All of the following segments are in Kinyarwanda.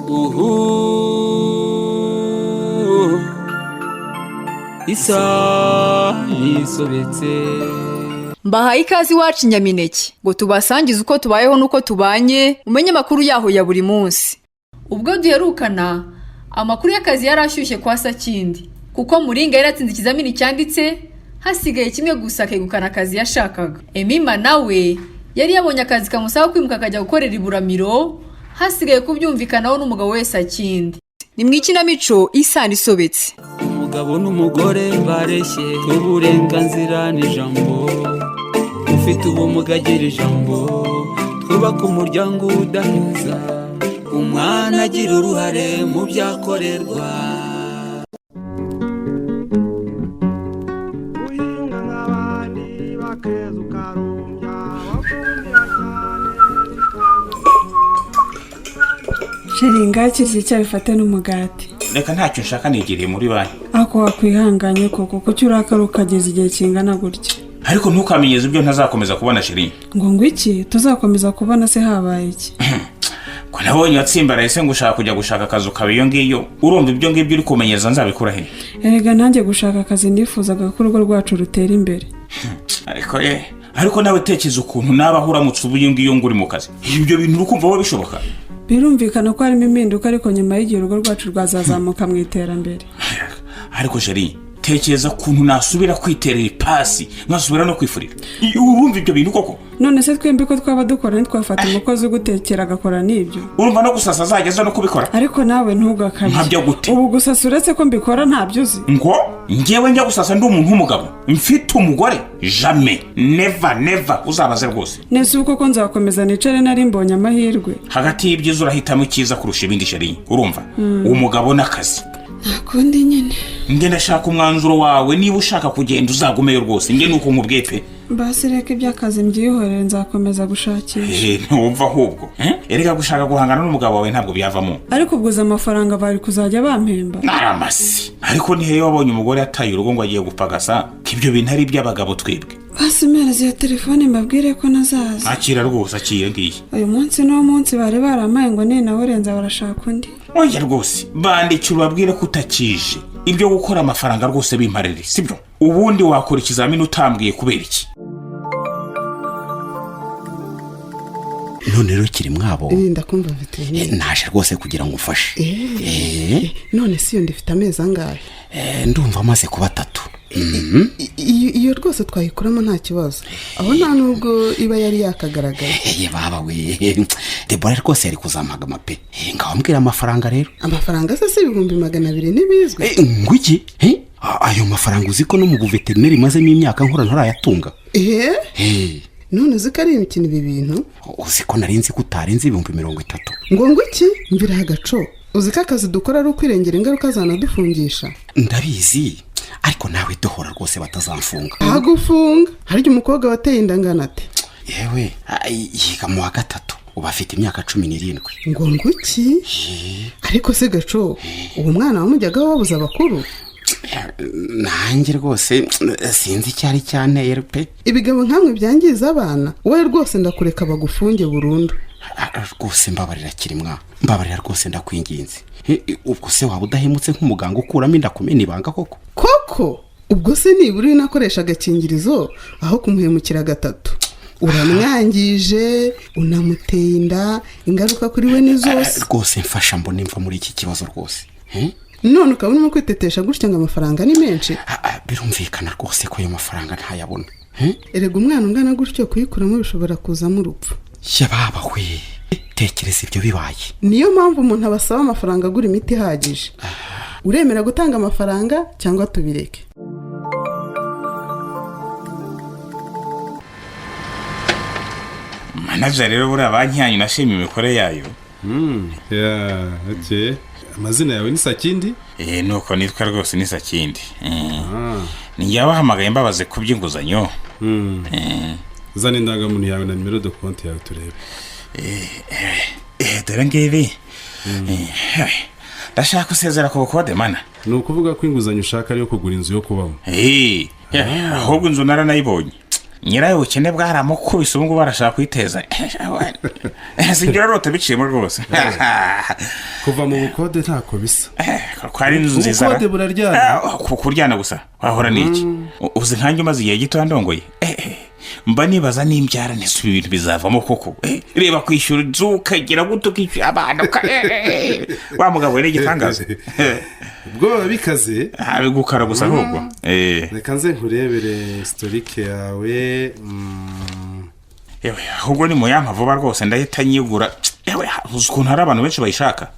Uhu Isano isobetse. Mbahaye ikaze iwacu i Nyamineke ngo tubasangize uko tubayeho n'uko tubanye, umenye amakuru yaho ya buri munsi. Ubwo duherukana, amakuru y'akazi yari ashyushye kwa Sakindi, kuko Muringa yari yatsinze ikizamini cyanditse, hasigaye kimwe gusa akegukana akazi yashakaga. Emima nawe yari yabonye akazi kamusaba kwimuka akajya gukorera i Buramiro, hasigaye kubyumvikanaho n'umugabo we Sakindi. Ni mu ikinamico Isano Isobetse. Umugabo n'umugore bareshye uburenganzira n'ijambo, ufite ubumuga agira ijambo, twubake umuryango udaheza, umwana agira uruhare mu byakorerwa. Guhinga nk'abandi bakeza ukarumbya wafumbira cyane. Chéri, ngakirya icyayi, ufate n'umugati. Reka, ntacyo nshaka, nigiriye muri banki. Ako wakwihanganye koko, kuki urakara ukageza igihe kingana gutya? Ariko ntukamenyeze ibyo ntazakomeza kubona, chéri. Ngo iki tuzakomeza kubona se? Habaye iki? Ko nabonye watsimbaraye se ngo ushaka kujya gushaka akazi ukaba iyo ngiyo, urumva ibyo ngibyo uri kumenyeza nzabikura he? Erega nanjye gushaka akazi nifuzaga ko urugo rwacu rutera imbere. Ariko ye, ariko nawe tekereza ukuntu nabaho uramutse uba iyo ngiyo ngo uri mu kazi. Ibyo bintu uri kumva wowe bishoboka? Birumvikana ko harimo impinduka, ariko nyuma y'igihe urugo rwacu rwazazamuka mu iterambere. Ariko chéri, tekereza ukuntu nasubira kwiterera ipasi, nkasubira no kwifurira. Urumva ibyo bintu koko? None se twembi ko twaba dukora, ntitwafata umukozi ugutekera agakora n'ibyo? Urumva no gusasa azajya aza no kubikora? Ariko nawe ntugakabye. Nkabya gute? Ubu gusasa, uretse ko mbikora, ntabyo uzi. Ngo ngewe njya gusasa ndi umuntu w'umugabo mfite umugore? Jamais, never, never, uzabaze rwose. Nese ubu koko nzakomeza nicare nari mbonye amahirwe? Hagati y'ibyiza urahitamo icyiza kurusha ibindi, chéri, urumva? Umugabo n'akazi. Nta kundi nyine. Nge ndashaka umwanzuro wawe. Niba ushaka kugenda, uzagumeyo rwose. Nge nuko nkubwiye pe. Basi reka iby'akazi mbyihorere, nzakomeza gushakisha. Ntiwumva ahubwo, eh? Erega gushaka guhangana n'umugabo wawe ntabwo byavamo. Ariko ubwo uzi amafaranga bari kuzajya bampemba? Naramasi, ariko ni hehe wabonye umugore yataye urugo ngo agiye gupagasa? Ko ibyo bintu ari iby'abagabo twebwe. Basi mpereza iyo telefone mbabwire ko nazaza. Akira rwose, akira ngiyi. Uyu munsi niwo munsi bari barampaye ngo ninawurenza barashaka undi. Oya rwose, bandikira ubabwire ko utakije. Ibyo gukora amafaranga rwose bimparire, sibyo? Ubundi wakora ikizamini utambwiye kubera iki? None rero kiri mwabo. Ndakumva veterineri. Naje rwose kugira ngo umfashe. None si iyo ndifite amezi angahe? Ndumva amaze kuba 3. Iyo rwose twayikuramo nta kibazo, aho nta nubwo iba yari yakagaragaye. Ye baba we, Debora rwose yari kuzampagama pe. Ngaho mbwira amafaranga rero. Amafaranga se si 200,000 ntibizwi? Ngo iki? Ayo mafaranga uzi ko no mu buveterineri mazemo imyaka nkora ntarayatunga? None uzi ko ari imikino ibi bintu? Uzi ko nari nzi ko utarenze 30,000? Ngo iki? Mvira agaco! Uzi ko akazi dukora ari ukwirengera ingaruka zanadufungisha? Ndabizi, ariko nawe duhora rwose batazamfunga. Ntagufunga. Harya umukobwa wateye inda angana ate? Yewe, yiga mu wa gatatu, ubu afite imyaka 17. Ngo iki? Ariko se gaco, uwo mwana wamujyagaho wabuze abakuru? Nanjye rwose sinzi icyo ari cyanteye pe. Ibigabo nkamwe byangiza abana, wowe rwose ndakureka bagufunge burundu. Rwose mbabarira kirimwa, mbabarira rwose, ndakwinginze. Ubwo se waba udahemutse nk'umuganga ukuramo inda kumena ibanga koko? Koko ubwo se nibura iyo unakoresha agakingirizo aho kumuhemukira gatatu? Uramwangije, unamuteye inda, ingaruka kuri we ni zose. Rwose mfasha mbone mva muri iki kibazo rwose. None ukaba urimo kwitetesha gutya ngo amafaranga ni menshi? Birumvikana rwose ko ayo mafaranga ntayabona. Erega umwana ungana gutyo kuyikuramo bishobora kuzamo urupfu. Yababa we, tekereza ibyo bibaye. Niyo mpamvu umuntu abasaba amafaranga agura imiti ihagije. Uremera gutanga amafaranga cyangwa tubireke? Manager rero, buriya banki yanyu nashimye imikorere yayo. Yeah, okay. Amazina yawe ni Sakindi? Nuko nitwa rwose, ni Sakindi. Ni njye wabahamagaye mbabaze ku by'inguzanyo. Zana indangamuntu yawe na numéro de compte yawe turebe. Dore ngibi. Ndashaka gusezera ku bukode, mana. Ni ukuvuga ko inguzanyo ushaka ari iyo kugura inzu yo kubamo? Ahubwo inzu naranayibonye. Nyirayo ubukene bwaramukubise, ubu ngubu arashaka kwiteza. Singira rota biciyemo rwose. Kuva mu bukode ntako bisa. Ko ari inzu nziza ra. Ubukode buraryana. Kuryana gusa wahora n'iki? Uzi nkanjye umaze igihe gito ndongoye, mba nibaza n'imbyara ntisuba ibintu bizavamo koko. Reba kwishyura inzu, ukagira gute, ukishyura abana, wa mugabo we ni igitangaza. Ubwo biba bikaze. Bigukara gusa ahubwo. Reka nze nkurebere historique yawe. Yewe, ahubwo ni muyampa vuba rwose ndahita nyigura. Yewe, uzi ukuntu hari abantu benshi bayishaka?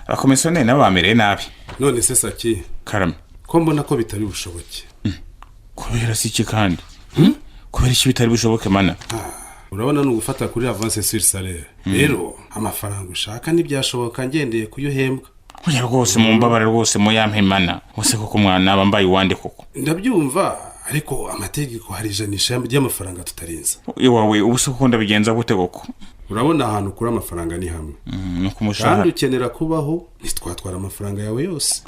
Abakomisiyoneri nabo bamereye nabi. None se Saki, Karame. ko mbona ko bitari bushoboke? Kubera si iki kandi? Kubera iki bitari bushoboke mana? Urabona ni ugufata kuri avance sur salaire. Rero amafaranga ushaka ntibyashoboka ngendeye kuyo uhembwa. Oya rwose, mumbabare rwose, muyampe mana wose koko, mwana mbaye uwande koko. Ndabyumva, ariko amategeko hari ijanisha ry'amafaranga tutarenza. Iwawe ubu se koko ndabigenza gute koko? Urabona ahantu ukura amafaranga ni hamwe. Ni ku mushahara. Kandi ukenera kubaho, ntitwatwara amafaranga yawe yose.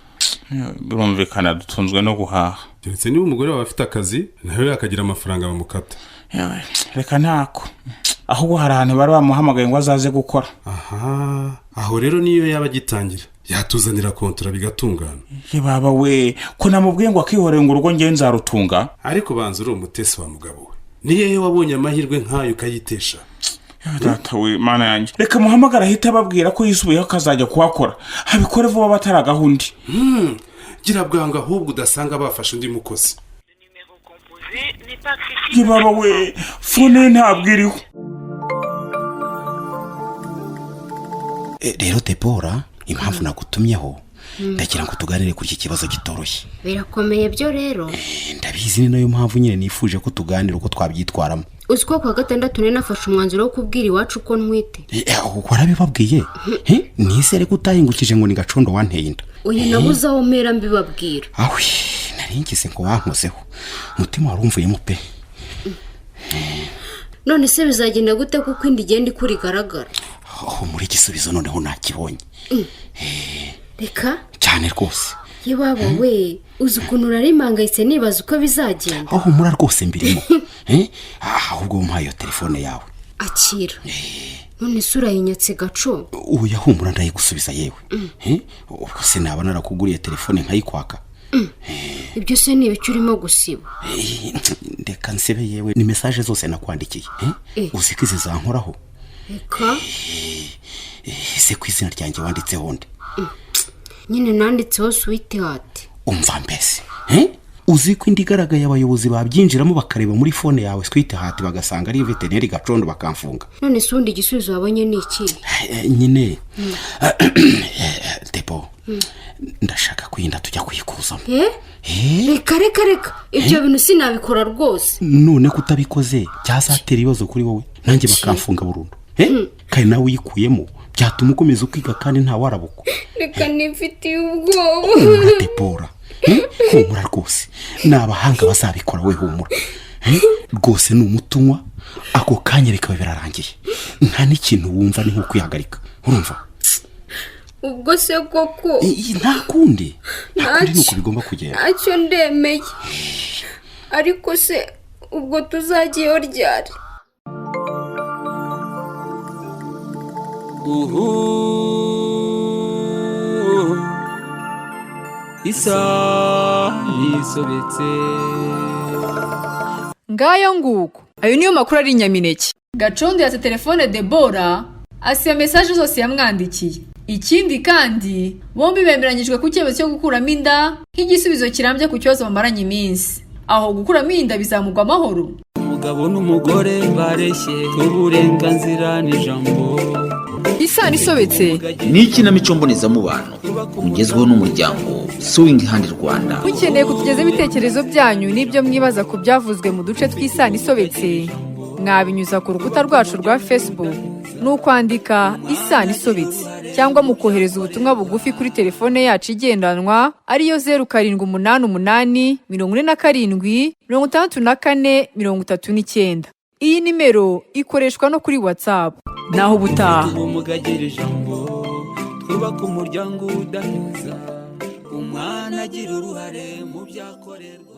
Birumvikana, dutunzwe no guhaha. Keretse niba umugore wawe afite akazi, nawe akagira amafaranga bamukata. Yewe, reka ntako. Ahubwo hari ahantu bari bamuhamagaye ngo azaze gukora. Aha aho rero niyo yaba agitangira yatuzanira contrat bigatungana. Ye baba we, ko namubwiye ngo akihorera, ngo urugo ngewe nzarutunga. Ariko banza uri umutesi wa mugabo we, ni hehe wabonye amahirwe nk'ayo ukayitesha? Yewe data we, mana yanjye, reka muhamagare ahita ababwira ko yisubiyeho akazajya kuhakora, abikore vuba bataragaho undi. Gira bwangu ahubwo udasanga bafashe undi mukozi. Ye baba we, phone ye ntabwo iriho. Rero Debora, impamvu nagutumyeho, ndagira ngo tuganire kuri iki kibazo kitoroshye. Birakomeye byo rero. Ndabizi, ni nayo mpamvu nyine nifuje ko tuganira uko twabyitwaramo. Uzi ko kuwa gatandatu nari nafashe umwanzuro wo kubwira iwacu ko ntwite? Warabibabwiye? Nizere ko utahingukije ngo ni Gacondo wanteye inda. Uyu nabuze aho mpera mbibabwira. Awe, nari ngize ngo wankozeho, umutima wari umvuyemo pe. None se bizagenda gute, kuko inda igenda ikura igaragara? Aho muri igisubizo noneho nakibonye. Reka. Cyane rwose. Yebaba we, uzi ukuntu nari mpangayitse nibaza uko bizagenda? Aho humura rwose mbirimo. Ahubwo umpaye iyo telefone yawe. Akira. None se urayinyatse, Gaco? Ubu humura, ndayigusubiza yewe. Ubwo se naba narakuguriye telefone nkayikwaka? Ibyo se ni ibiki urimo gusiba? Reka nsebe yewe, ni message zose nakwandikiye. Uzi ko izi zankoraho? Reka. Ese ku izina ryanjye wanditseho nde? Nyine nanditseho sweetheart. Umva mbese, uzi ko indi igaragaye abayobozi babyinjiramo bakareba muri phone yawe sweetheart, bagasanga ari veterineri Gacondo, bakamfunga? None se ubundi igisubizo wabonye ni iki? Nyine Debo, ndashaka kuyinda tujya kuyikuzamo. Reka reka reka, ibyo bintu sinabikora rwose. None ko utabikoze byazatera ibibazo kuri wowe nanjye, bakamfunga burundu. Kandi nawe uyikuyemo byatuma ukomeza ukiga kandi nta warabukwa. Reka, nifitiye ubwoba. Humura Debora, humura rwose, ni abahanga bazabikora. We humura. Rwose ni umuti unywa ako kanya bikaba birarangiye, nta n'ikintu wumva, ni nko kwihagarika, urumva? Ubwo se koko? Nta kundi, nta kundi, ni uko bigomba kugenda. Ntacyo, ndemeye. Ariko se ubwo tuzagiyeho ryari? Uhu isa isobetse. Ngayo nguko, ayo niyo makuru ari Nyamineke. Gacondo yatse telefone Debora, asiba message zose yamwandikiye. Ikindi kandi, bombi bemeranyijwe ku cyemezo cyo gukuramo inda nk'igisubizo kirambye ku kibazo bamaranye iminsi. Aho gukuramo inda bizamugwa amahoro. Umugabo n'umugore bareshye uburenganzira n'ijambo. Isano isobetse. Ni ikinamico mbonezamubano mugezweho n'umuryango Sewing Hand Rwanda. Mukeneye kutugezaho ibitekerezo byanyu n'ibyo mwibaza ku byavuzwe mu duce tw'Isano isobetse, mwabinyuza ku rukuta rwacu rwa Facebook, ni ukwandika Isano isobetse, cyangwa mukohereza ubutumwa bugufi kuri telefone yacu igendanwa ariyo 0788 47 64 39. Iyi nimero ikoreshwa no kuri WhatsApp. Naho ubutaha. Ubumuga agira ijambo, twubake umuryango udaheza, umwana agira uruhare mu byakorerwa.